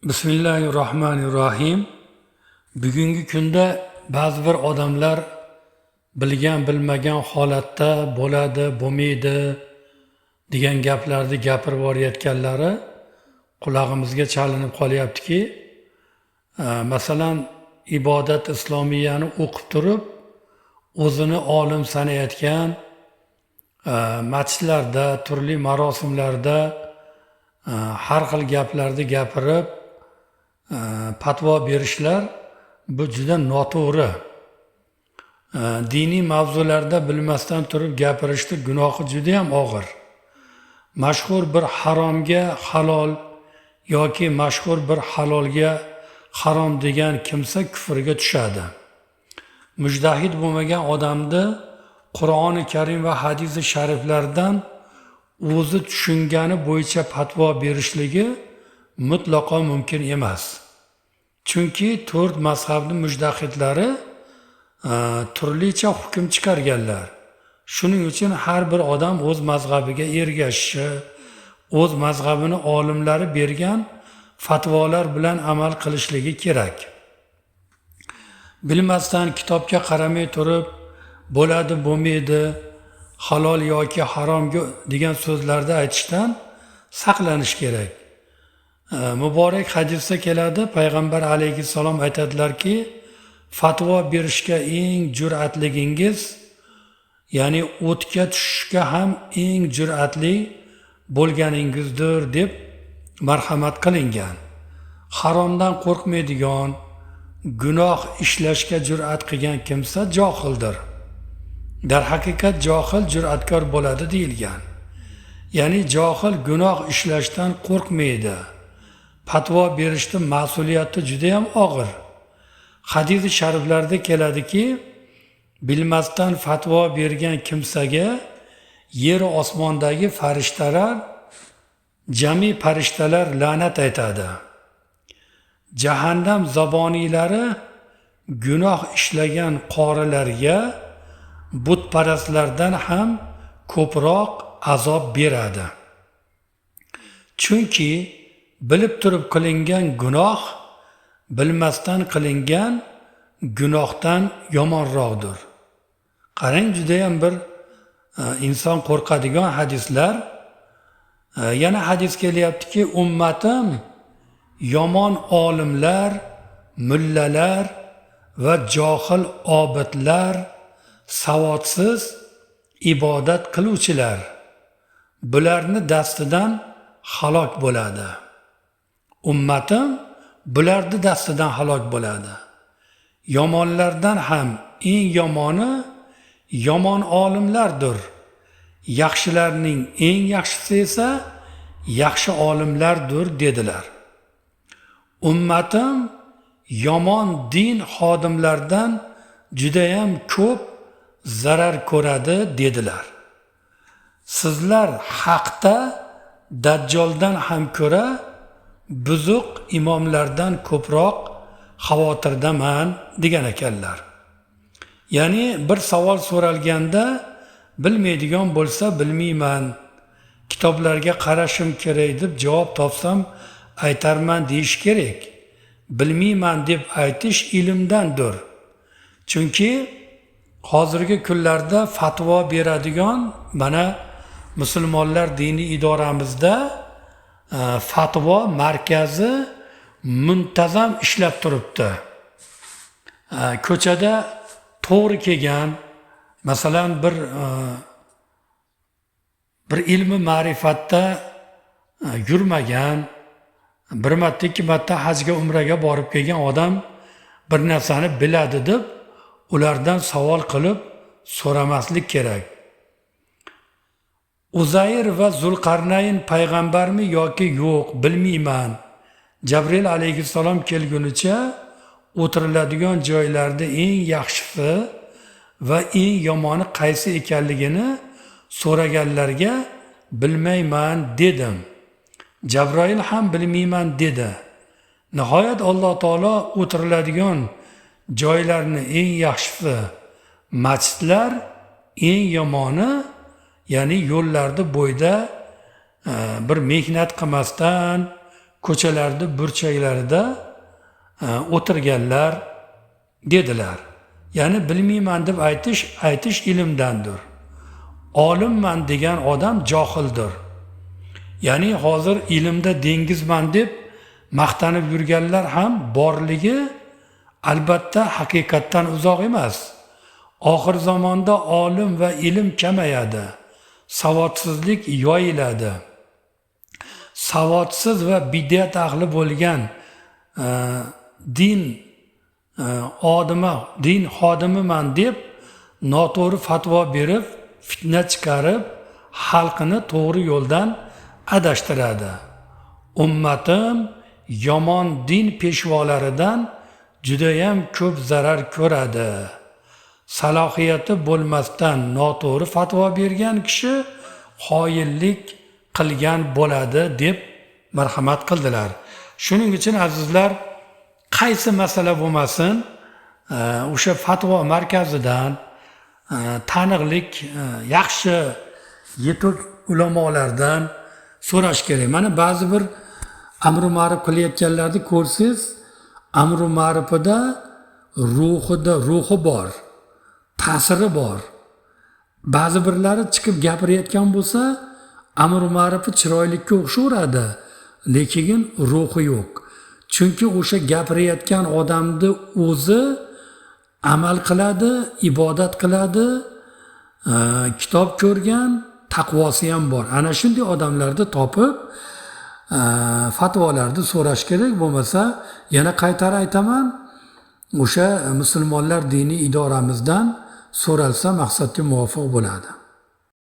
Bismillahirrohmanirrohim. Bugungi kunda ba'zi bir odamlar bilgan bilmagan holatda bo'ladi, bo'lmaydi degan gaplarni gapirib yuborayotganlari qulog'imizga chalinib qolyaptiki, masalan, ibodat islomiyani o'qib turib, o'zini olim sanayotgan, masjidlarda, turli marosimlarda har xil gaplarni gapirib, fatvo berishlar bu juda noto'g'ri. Diniy mavzularda bilmasdan turib gapirishni gunohi juda ham og'ir. Mashhur bir haromga halol yoki mashhur bir halolga harom degan kimsa kufrga tushadi. Mujtahid bo'lmagan odamni Qur'oni Karim va hadisi shariflardan o'zi tushungani bo'yicha fatvo berishligi mutlaqo mumkin emas. Chunki to'rt mazhabning mujtahidlari turlicha hukm chiqarganlar. Shuning uchun har bir odam o'z mazhabiga ergashishi, o'z mazhabini olimlari bergan fatvolar bilan amal qilishligi kerak. Bilmasdan kitobga qaramay turib bo'ladi, bo'lmaydi, halol yoki harom degan so'zlarni aytishdan saqlanish kerak. Muborak hadisda keladi, payg'ambar alayhissalom aytadilarki, fatvo berishga eng jur'atligingiz, ya'ni o'tga tushishga ham eng jur'atli bo'lganingizdir deb marhamat qilingan. Haromdan qo'rqmaydigan, gunoh ishlashga jur'at qilgan kimsa johildir. Darhaqiqat johil jur'atkor bo'ladi deyilgan. Ya'ni johil gunoh ishlashdan qo'rqmaydi. Fatvo berishda mas'uliyati juda ham og'ir. Hadisi shariflarda keladiki, bilmasdan fatvo bergan kimsaga yer osmondagi farishtalar, jami farishtalar la'nat aytadi. Jahannam zaboniylari gunoh ishlagan qorilarga butparastlardan ham ko'proq azob beradi. Chunki bilib turib qilingan gunoh bilmasdan qilingan gunohdan yomonroqdir. Qarang, juda ham bir inson qo'rqadigan hadislar. Yana hadis kelyaptiki, ummatim yomon olimlar, mullalar va johil obidlar, savodsiz ibodat qiluvchilar, bularni dastidan halok bo'ladi. Ummatim bularni dastidan halok bo'ladi. Yomonlardan ham eng yomoni yomon olimlardir. Yaxshilarning eng yaxshisi esa yaxshi olimlardir dedilar. Ummatim yomon din xodimlardan judayam ko'p zarar ko'radi dedilar. Sizlar haqda Dajjoldan ham ko'ra buzuq imomlardan ko'proq xavotirdaman degan ekanlar. Ya'ni bir savol so'ralganda bilmaydigan bo'lsa bilmayman, kitoblarga qarashim kerak deb javob topsam aytarman deyish kerak. Bilmayman deb aytish ilmdandir. Chunki hozirgi kunlarda fatvo beradigan mana musulmonlar diniy idoramizda fatvo markazi muntazam ishlab turibdi. Ko'chada to'g'ri kelgan, masalan, bir ilmi ma'rifatda yurmagan, bir marta ikki marta hajga umraga borib kelgan odam bir narsani biladi deb ulardan savol qilib so'ramaslik kerak. Uzayr va Zulqarnayn payg'ambarmi yoki yo'q bilmayman. Jabril alayhissalom kelgunicha o'tiriladigan joylarda eng yaxshisi va eng yomoni qaysi ekanligini so'raganlarga bilmayman dedim. Jabroil ham bilmayman dedi. Nihoyat Alloh taolo o'tiriladigan joylarni eng yaxshisi masjidlar, eng yomoni ya'ni yo'llarda bo'yda bir mehnat qilmasdan ko'chalarda burchaklarida o'tirganlar dedilar. Ya'ni bilmayman deb aytish ilmdandir. Olimman degan odam johildir. Ya'ni hozir ilmda dengizman deb maqtanib yurganlar ham borligi albatta haqiqatdan uzoq emas. Oxir zamonda olim va ilm kamayadi. Savodsizlik yoyiladi. Savodsiz va bid'at ahli bo'lgan din xodimiman deb noto'g'ri fatvo berib, fitna chiqarib, xalqini to'g'ri yo'ldan adashtiradi. Ummatim yomon din peshvolaridan judayam ko'p zarar ko'radi. Salohiyati bo'lmasdan noto'g'ri fatvo bergan kishi xoinlik qilgan bo'ladi deb marhamat qildilar. Shuning uchun azizlar, qaysi masala bo'lmasin, o'sha fatvo markazidan taniqlik yaxshi yetuk ulamolardan so'rash kerak. Mana ba'zi bir amri ma'ruf qilayotganlarni ko'rsangiz, amri ma'rufida ruhi bor, ta'siri bor. Ba'zi birlari chiqib gapirayotgan bo'lsa, amri ma'rufi chiroylikka o'xshaveradi, lekin ruhi yo'q. Chunki o'sha gapirayotgan odamni o'zi amal qiladi, ibodat qiladi, kitob ko'rgan, taqvosi ham bor. Ana shunday odamlarni topib fatvolarni so'rash kerak. Bo'lmasa yana qaytara aytaman, o'sha musulmonlar diniy idoramizdan so'ralsa maqsadga muvofiq bo'ladi.